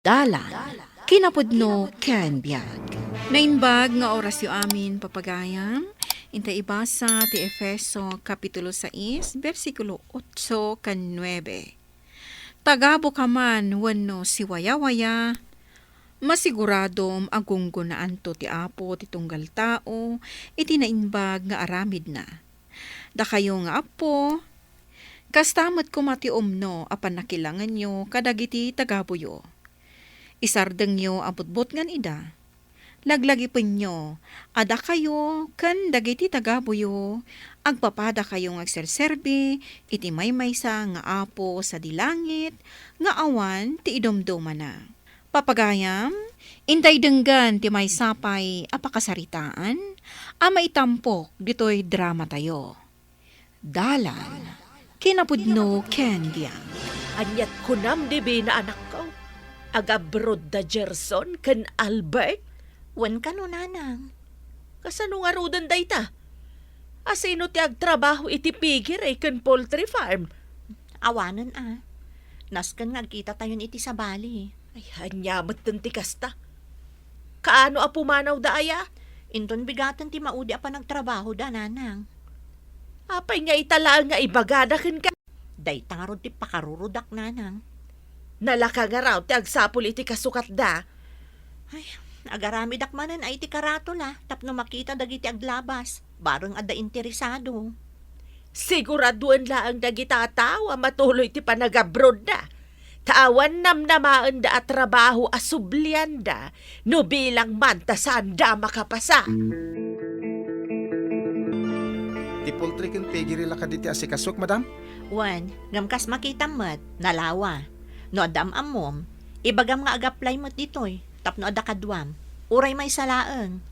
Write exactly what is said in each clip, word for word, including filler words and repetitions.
Dalan, kinapudno ken biag. Naimbag nga orasyo amin, papagayam. Inta ibasa ti Efeso Kapitulo sais, bersikulo otso ken nuebe. Tagabuka man wenno siwayawaya, masiguradom a gunggonaanto ti Apo ti tunggal tao iti naimbag nga aramidna. Dakayo nga appo, kasta met koma ti umno a pannakilangenyo kadagiti tagabuyo. Isardengyo a butbutngen ida. Laglagipenyo a dakayo ken dagiti tagabuyo, agpapadakayo nga agserserbi iti maymaysa nga Apo sadi langit nga awan ti idumdumana. Papagayam, intay denggen ti maysa pay a pakasaritaan a maitampok ditoy dramatayo. Dalan, kinapudno ken biag. Aniat kunam, Divina, anakko? Agabroad da Gerson ken Albert? Wen kano, nanang. Kasano ngaruden dayta? Asino ti agtrabaho iti piggery ken poultry farm? Awanen a. Nasken nga agkitatayon iti sabali. Ay, ania metten ti kasta? Kaano a pumanawda aya? Inton bigaten ti maudi a panagtrabahoda, nanang. Apay nga ita laeng nga ibagada kenka? Dayta ngarud ti pakarurudak, nanang. Nalaka ngarud ti agsapul iti kasukatda. Ay, agaramidak manen a iti karatula tapno makita dagiti aglabas, bareng adda interesado. Siguradoen laeng dagita a tao a matuloy ti panagabroadda, ta awan namnamaenda a trabaho a sublianda no bilang man ta saanda makapasa. Ti poultry ken piggery la kadi ti asikasok, madam? Wen, ngem kas makitam met, nalawa. No adda am-ammom, ibagam nga ag-apply met ditoy tapno adda kaduam. Uray maysa laeng.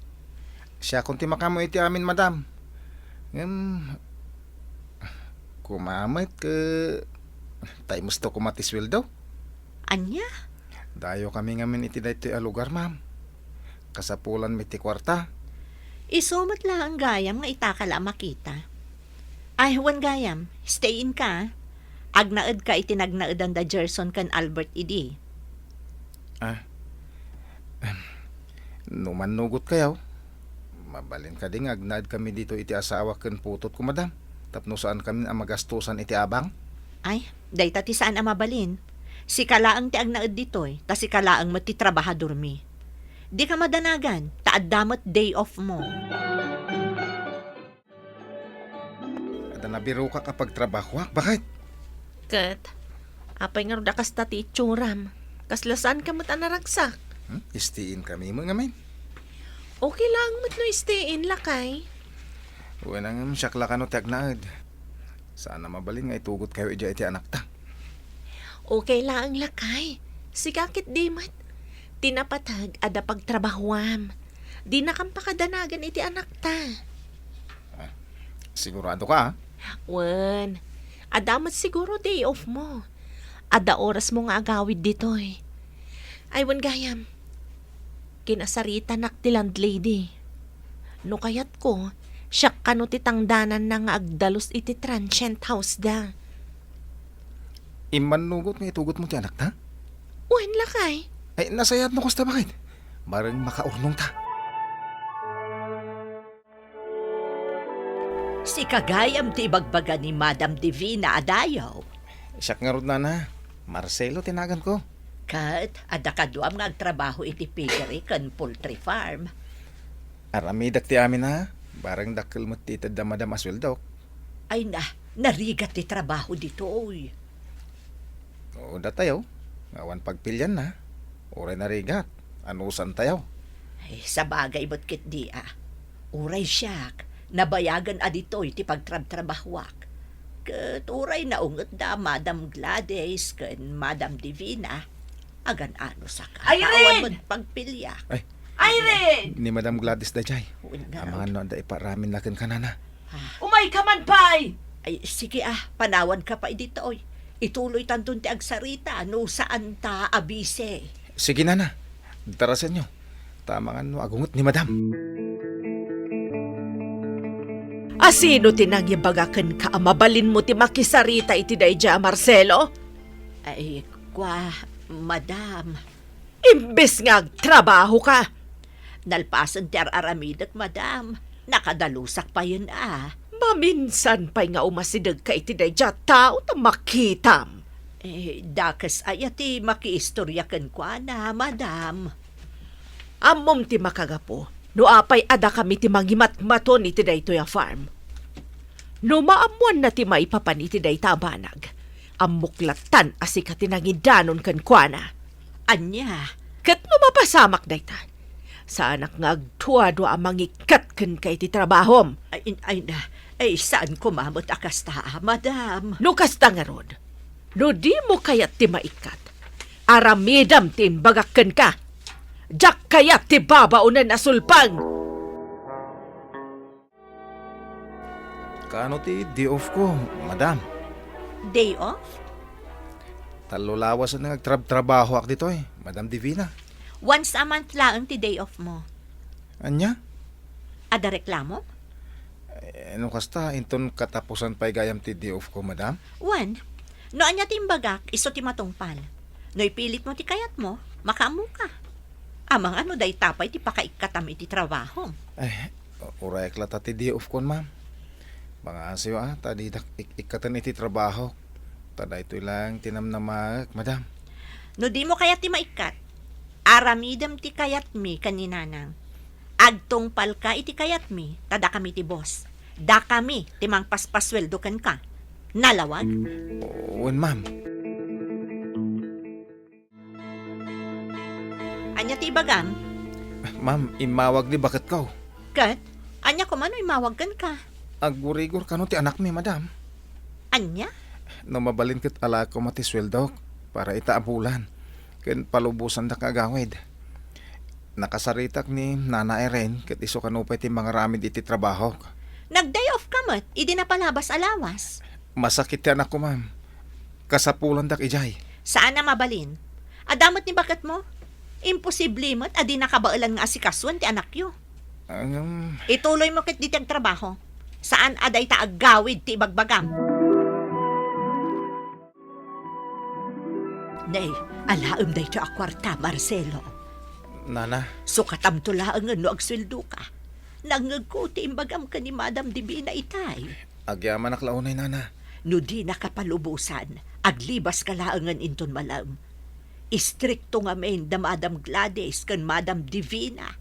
Siakon ti makaammo iti amin, madam. Ngem, koma met ket, tay musto koma ti sueldo? Ania? Dayawkami ngamin iti daytoy a lugar, ma'am. Kasapulanmi ti kuarta. Isu met laeng gayam nga itaka la a makita. Ay, wen gayam, stay in ka. Agnaedka iti nagnaedan da Gerson ken Albert idi. Ah. No mannugotkayo, mabalin kadi nga agnaedkami ditoy iti asawak ken putotko, madam, tapno saankami a magastosan iti abang? Ay, dayta ti saan a mabalin. Sika laeng ti agnaed ditoy, ta sika laeng met ti trabahadormi. Dika madanagan, ta adda met day off mo. Adda nabirokak a pagtrabahoak, baket. Ket, apay ngarud a kasta ti itsuram? Kasla saanka met a naragsak? Hmm? Stay in kami met ngamin. Okay laeng met no stay in, lakay. Wen, ngem siak la kano ti agnaed. Saan a mabalin nga itugotkayo idiay iti anakta. Okay laeng, lakay. Sika ketdi met. Ti napateg, adda pagtrabahoam. Dinakam pakadanagan iti anakta. Ah, sigurado ka, ah? Wen, adda met siguro day off mo. Adda oras mo nga agawid ditoy. Ay, wen gayam. Kinasaritanak ti landlady. No kayatko, siak kano ti tangdananna nga agdalus iti transient house da. Immannugot nga itugotmo ti anakta? Wen, lakay. Ay, nasayaat no kasta, baket. Bareng makaurnongta. Sika gayam ti ibagbaga ni Madam Divina a dayaw. Siak ngarud, nana. Marcelo ti naganko. Ket adda kaduam nga agtrabaho iti piggery ken poultry farm. Aramidak ti amin a, bareng dakkel met ti itedda madam a sueldok. Ay na, narigat ti trabaho ditoy. Oo, datayo. Awan pagpilianna. Uray narigat, anusantayo. Ay, sabagay met ketdi a. Uray siak, nabayagen a ditoy ti pagtrabtrabahoak. Ket uray naunget da Madam Gladys ken Madam Divina, agan-anosaka. Irene! Awan met pagpiliak. Ay, Irene! Ni Madam Gladys daydiay. Wen ngarud. Amangan no adda iparaminna kenka, nana. Ah. Umayka man pay! Ay, sige a, panawanka pay ditoy. Ituloytanton ti agsarita no saanta a bisi. Sige, nana. Darasenyo. Ta amangan no agunget ni madam. Asino ti nangibaga kenka a mabalinmo ti makisarita iti daydiay a Marcelo? Ay, kua, madam. Imbes nga agtrabahoka. Nalpasen ti ar-aramidek, madam. Nakadalusak payen a. Maminsan pay nga umasidegka iti daydiay a tao ta makitam. Eh, dakes aya ti makiistorya kenkuana, madam? Ammom ti makagapu no apay a dakami ti mangimatmaton iti daytoy a farm. No maammoanna ti maipapan iti dayta a banag, ammok lattan a sika ti nangidanon kenkuana. Ania? Ket no mapasamak dayta, saanak nga agduadua a mangikkat kenka iti trabahom. Ay, in-, ay na, ay, saan koma met a kasta, madam. No kasta ngarud, no dimo kayat ti maikkat, aramidem ti imbagak kenka. Diak kayat ti babaonen a sulpeng. Kaano ti day off ko, madam? Day off? Tallo lawasen nga agtrabtrabahoak ditoy, Madam Divina. Once a month laeng ti day off mo. Ania? Adda reklamo? Eh, no kasta, inton katapusan pay gayam ti day off ko, madam? Wen, no ania ti imbagak, isu ti matungpal. No ipilit mo ti kayat mo, makaammoka. Amangan no dayta pay ti pakaikkatam iti trabaho. Eh, urayak latta ti day off kon, ma'am. Pangaasiyo, a, ta didak ik-, ikkaten iti trabaho. Ta daytoy lang ti namnamaek, madam. No dimo kayat ti maikkat, aramidem ti kayatmi ken ni Nanang. Agtungpalka iti kayatmi, ta dakami ti boss. Dakami ti mangpaspasueldo kenka. Nalawag? Wen, ma'am. Ania ti ibagam? Ma'am, immawag ni baketko. Ket, ania koma no immawag kenka? Agurigor kano ti anakmi, madam. Ania? No mabalin ket alaek koma ti sueldok para ita a bulan, ken palubosandak nga agawid. Nakasaritak ni Nana Irene ket isu kano pay ti mangaramid iti trabahok. Nag-day off ka met idi napalabas a lawas. Masakit ti anakko, ma'am. Kasapulandak idiay. Saan a mabalin. Adda met ni baketmo. Imposible met a dinaka baelan nga asikasuen ti anakyo. Ngem, ituloymo ketdi ti agtrabaho. Saan a dayta agawid ti ibagbagam. Nay, alaem daytoy a kuarta, Marcelo. Nana. Sukatamto laengen no agsueldoka. Nangngegko ti imbagam ken ni Madam Divina itay. Agyamanak la unay, Nana. No dinaka palubosan, aglibaska laengen inton malem. Istrikto ngamin da Madam Gladys ken Madam Divina.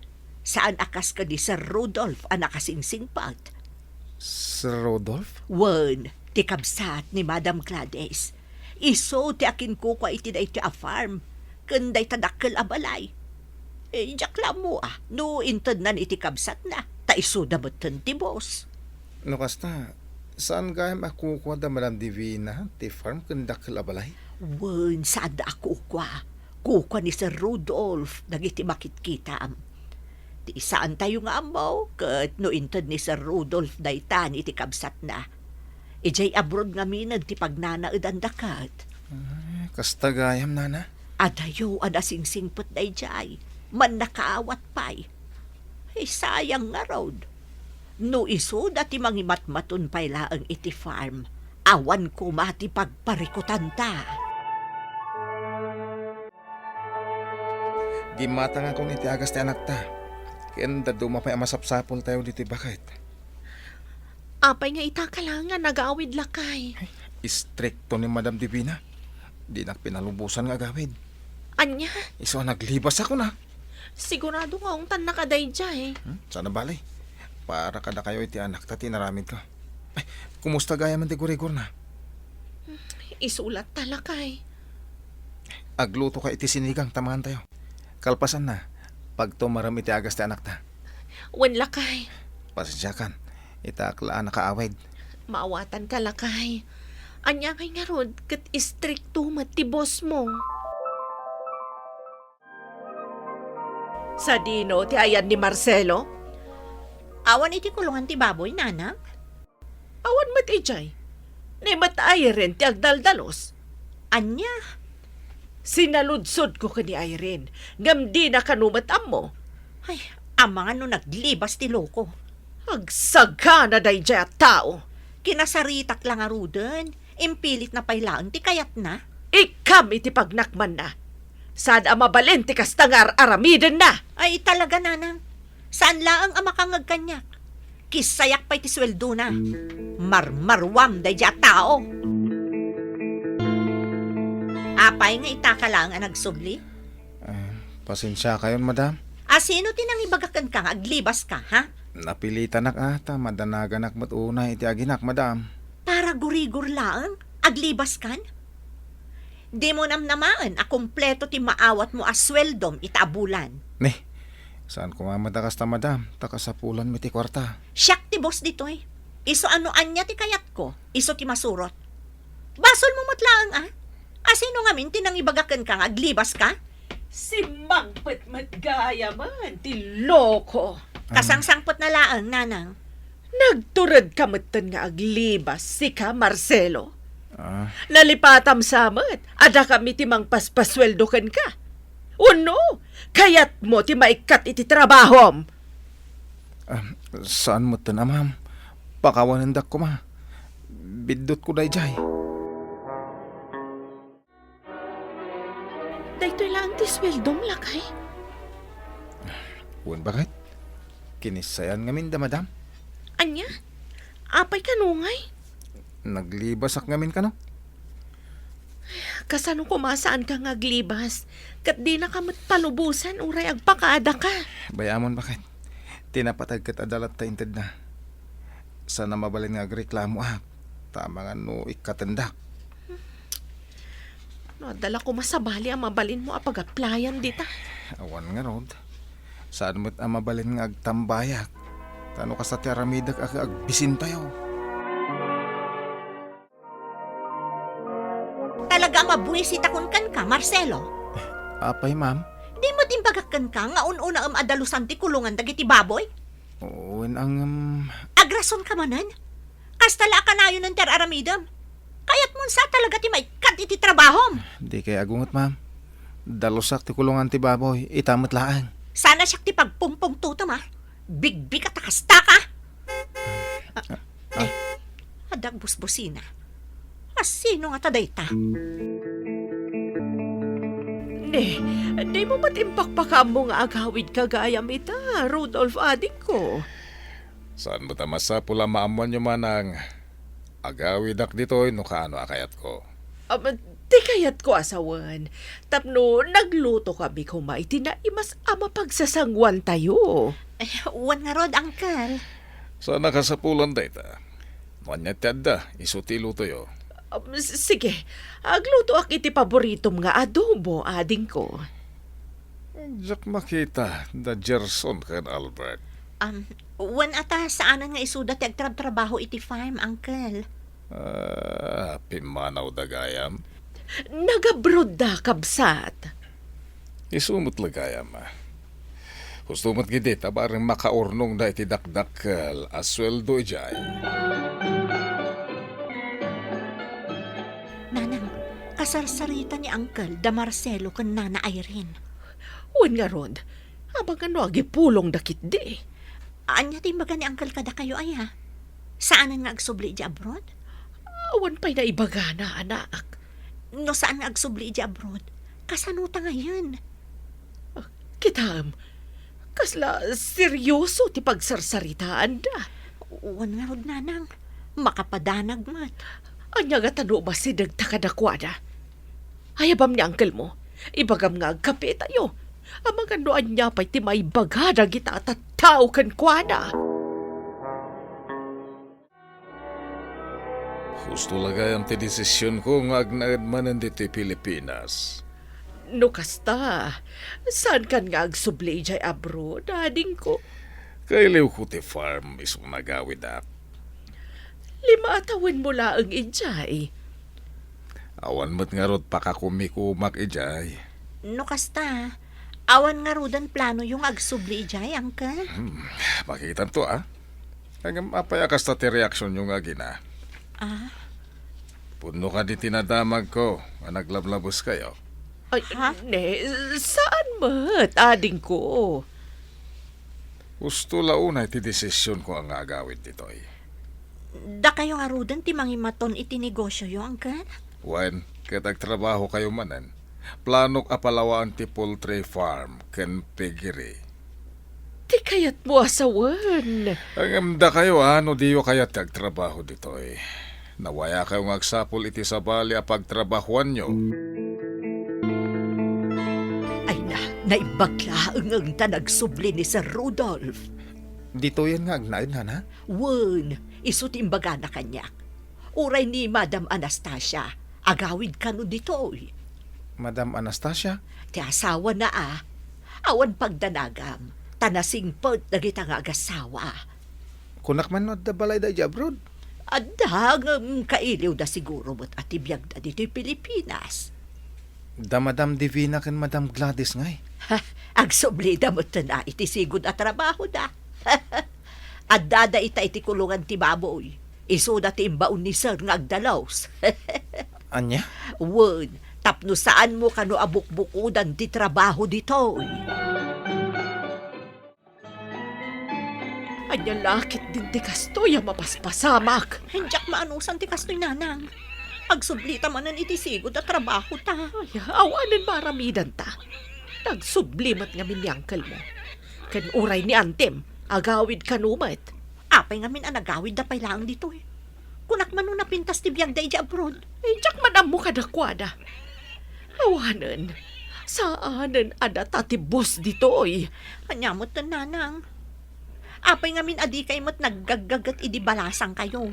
Saan a kas ken ni Sir Rudolph a nakasingsingpet. Sir Rudolph? Wen, ti kabsat ni Madam Gladys. Isu ti akinkukua iti daytoy a farm ken dayta dakkel a balay. Eh, diak la ammo a no intednan iti kabsatna, ta isuda metten ti boss. No kasta, saan gayam a kukua da Madam Divina ti farm ken dakkel a balay? Wen, saanda a kukua. Kukua ni Sir Rudolph dagiti makitkitam. Ti saantayo nga ammo, ket no inted ni Sir Rudolph dayta iti kabsatna, idiay abroad ngamin ti pagnanaedanda ket. Ah, kasta gayam, Nana? Adayo a nasingsingpet daydiay, mannakaawat pay. Ay, sayang ngarud. No isuda ti mangimatmaton pay laeng iti farm, awan koma ti pagparikutanta. Gimmatangakon iti agas ti anakta, ken dadduma pay a masapsapultayo ditoy baket. Apay nga itaka la nga nagawid, lakay? Ay, istrikto ni Madam Divina. Dinak pinalubosan nga agawid. Ania? Isu a naglibas ako na. Sigurado nga ungtan na kadaydiay. Hmm? Sana bali. Para kadakayo iti anakta ti inaramid ko. Ay, kumusta gayam ti gurigor na? Isulat ta, lakay. Agluto ka iti sinigang ta mangan tayo. Kalpasan na, pagtumarem iti agas ti anakta. Wen, lakay. Pasensiakan, ita ak la a nakaawid. Maawatan ka, lakay. Ania ngay ngarud ket istrikto met ti boss mo. Sadino ti ayan ni Marcelo? Awan iti kulungan ti baboy, Nana. Awan met idiay. Ni met Irene ti agdaldalus. Ania? Sinaludsodko ken ni Irene, ngem dina kano met ammo. Ay, amangan no naglibas ti loko. Agsagana daydiay a tao. Kinasaritak la ngaruden, impilitna pay laeng ti kayatna. Ikkam iti pagnakmanna. Saan a mabalin ti kasta nga ar-aramidenna? Ay, talaga, nanang. Saan laeng a makangngeg kaniak. Kissayak pay ti sueldona. Marmaruam daydiay a tao. Apay nga itaka laeng a nagsubli? Ah, pasensiakayon, madam. A, sino ti nangibaga kenka nga aglibaska, ha? Napilitanak a, ta madanaganak met unay iti aginak, madam. Para gurigur laeng, aglibaskan? Dimo namnamaen a kompleto ti maawatmo a sueldom ita a bulan. Ni, saan koma met a kasta, madam, ta kasapulanmi ti kuarta. Siak ti boss ditoy. Isu a no ania ti kayatko, isu ti masurot. Basolmo met laeng a. A, sino ngamin ti nangibaga kenka nga aglibaska? Simmangpet met gayamen ti loko. Ah. Kasangsangpetna laeng, nanang. Nagturedka metten nga aglibas, sika, Marcelo. Ah. Nalipatam sa met a dakami ti mangpaspasueldo kenka. Wenno, kayatmo ti maikkat iti trabahom? Ah, saan metten a, ma'am. Pakawanendak koma. Biddutko daydiay. Daytoy laeng ti sueldom, lakay? Wen, baket? Kinissayan ngamin da, madam. Ania? Apay kano ngay? Naglibasak ngamin kano? Kasano koma saanka nga aglibas? Ket dinaka met palubosan uray agpakadaka. Bay-amon, baket? Ti napateg ket adda latta intedna. Saan a mabalin nga agreklamo, a, ta amangan no ikkatendak. No adda la koma sabali a mabalinmo a pag-applyan dita. Awan ngarud. Saan met a mabalin nga agtambayak. Ta no kasta ti aramidek a agbisintayo. Talaga a mabuisitakon kenka, Marcelo. Apay, ma'am? Di met imbagak kenka nga un-unaem a dalusan ti kulongan dagiti baboy? Wen, ngem. Agrasonka manen? Kasta la a kanayonen ti ar-aramidem. Kayatmon sa talaga ti maikkat iti trabahom. Dikay agunget, ma'am. Dalusak ti kulongan ti baboy, ita met laeng. Sana siak ti pagpumpungtotem, a. Bigbig a ta kastaka. Ah, ah. Eh, adda agbusbusina. A, sino ngata dayta? Ne, dimo met impakpakaammo nga agawidka gayam ita, Rudolf, adingko. Saan met a masapul a maammoanyo, manang, agawidak ditoy no kaano a kayatko. Am, ti kayatko a sawen, tapno naglutokami koma iti naimas a mapagsasangoantayo. Eh, wen ngarud, uncle. Saan a kasapulan dayta. No ania ti adda, isu ti ilutoyo. Am, s-, sige, aglutoak iti paboritom nga adobo, adingko. Diak makita da Gerson ken Albert. Am, wen a ta saanen nga isuda ti agtrabtrabaho iti farm, uncle. Ah, pimmanawda gayam? Nagabrodda, kabsat. Isu met la gayam, a. Husto met ketdi ta bareng makaurnongda iti dakdakkel a sueldo idiay. Nanang, kasarsarita ni Uncle da Marcelo ken Nana Irene. Wen ngarud, amangan no agipulongda ketdi. Ania ti imbaga ni Uncle kadakayo, aya? Saanen nga agsubli idiay abroad? Awan pay naibagana, anak. No saan nga agsubli idiay abroad, kasano ta ngayen? Ah, kitaem, kasla seryoso ti pagsarsaritaanda. Wen ngarud, nanang, makapadanag met. Ania ngata no umasidegta kadakuada? Ayabam ni uncle mo. Ibagam nga agkapitayo. Amangan no ania pay ti maibaga dagita a tattao kenkuana. Husto la gayam ti desisionko nga agnaed manen ditoy Pilipinas. No kasta, saankan nga agsubli idiay abroad, adingko? Kailiwko ti farm isu nga agawidak. Lima a tawenmo laeng idiay. Awan met ngarud pakakumikumak idiay. No kasta, awan ngaruden planoyo nga agsubli idiay, Uncle? Hmm, makitanto, a. Ngem apay a kasta ti reaksionyo nga agina? Ah? Pudno kadi ti nadamagko nga naglablabeskayo? Ay, ha? Ne, saan met, adingko? Husto la unay ti desisionko nga agawid ditoy. Dakayo ngaruden ti mangimaton iti negosioyo, Uncle? Wen, ket agtrabahokayo manen. Planok a palawaan ti poultry farm ken piggery. Ti kayatmo a sawen. Ngem dakayo, a, no diyo kayat ti agtrabaho ditoy, nawayakayo nga agsapul iti sabali a pagtrabahoanyo. Ay na, naimbag laeng ta nagsubli ni Sir Rudolph. Ditoyen nga agnaed, nana? Wen, isu ti imbagana kaniak. Uray ni Madam Anastasia, agawid kano ditoy. Madam Anastasia? Ti asawana a. Awan pagdanagam, ta nasingpet dagita nga agasawa. Kunak man no adda balayda idiay abroad? Adda, ngem kailiwda siguro met a ti biagda ditoy Pilipinas. Da Madam Divina ken Madam Gladys ngay? Ha, agsublida metten a iti sigud a trabahoda. Addada ita iti kulungan ti baboy. Isuda ti imbaon ni Sir nga agdalus. Ania? Wen, tapno saanmo kano a bukbukodan ti trabaho ditoy. Ania la ketdin ti kastoy a mapaspasamak? Diak maanusan ti kastoy, nanang. Agsublita manen iti sigud a trabahota. Ay, awanen maaramidanta. Nagsubli met ngamin ni angkelmo. Ken uray ni antim, agawid kano met. Apay ngamin a nagawidda pay laeng ditoy? Kunak man no napintas ti biagda idiay abroad. Ay, diak man ammo kadakuada. Awanen, saanen a data ti boss ditoy. Ania metten, nanang? Apay ngamin a dikay met naggaggaget idi balasangkayo?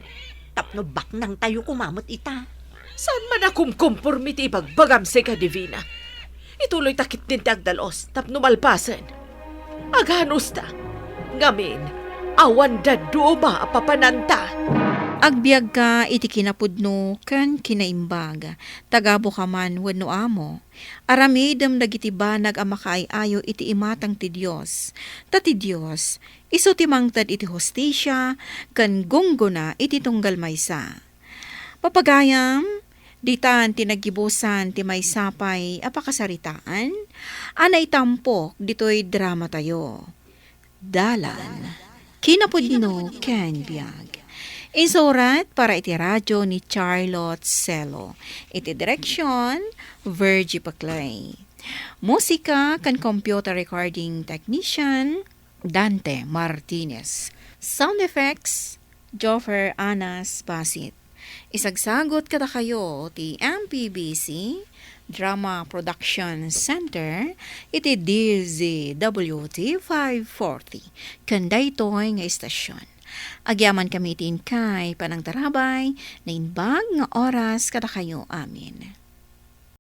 Tapno baknangtayo koma met ita. Saan man a kumkomporme ti ibagbagam, Sika Divina. Ituloyta ketdin ti agdalus tapno malpasen. Aganusta. Ngamin, awan dadduma a papananta. Agbiagka iti kinapudno ken kinaimbag, tagabuka man wenno amo. Aramidem dagiti banag a makaay-ayo iti imatang ti Dios. Ta ti Dios, isu ti mangted iti hustisia ken gunggona iti tunggal maysa. Papagayam, ditan ti naggibusan ti maysa pay a pakasaritaan a naitampok ditoy dramatayo. Dalan, kinapudno ken biag. Insurat para iti radio ni Charlotte Celo. Iti direksyon, Virgie Paclay. Musika ken computer recording technician, Dante Martinez. Sound effects, Joffer Anas Basit. Isagsagut kadakayo ti M P B C Drama Production Center iti D Z W T five forty ken daytoy nga istasyon. Agyamankami iti inkay panangtarabay, naimbag nga oras kadakayo amin.